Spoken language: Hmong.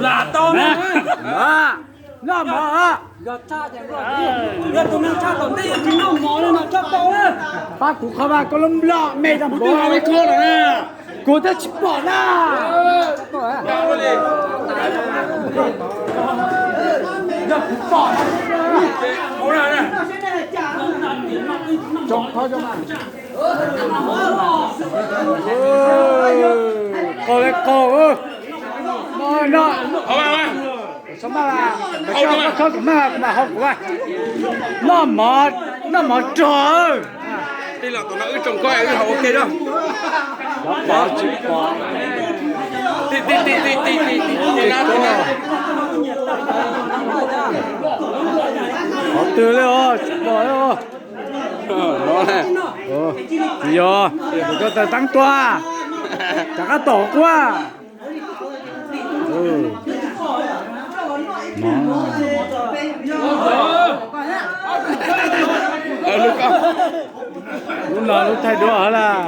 Lam tau na. Noj mov. Yog tshaj, yog tus neeg tshaj tom ntej yuav tsis noj mov li no tshaj tau na. Pab kuv qhov mas koj lub nploj me rau kuv twb hau ib qho lawm na. Kuv twb tsis pom na. Yog kuv pom na. Qaug li qaug. No, no. Txhob maj, koj txhob tus maj kuv mam hau kuv. Noj mov, noj mov rog. Tej los tom no wb tsoo koj wb haus ua ke na. Qhov twg li os, tsis pom li os. Tsis yog, kuv coj taws teeb tuaj, rov qab tom quaj. Lub no lub thaij duab hab las.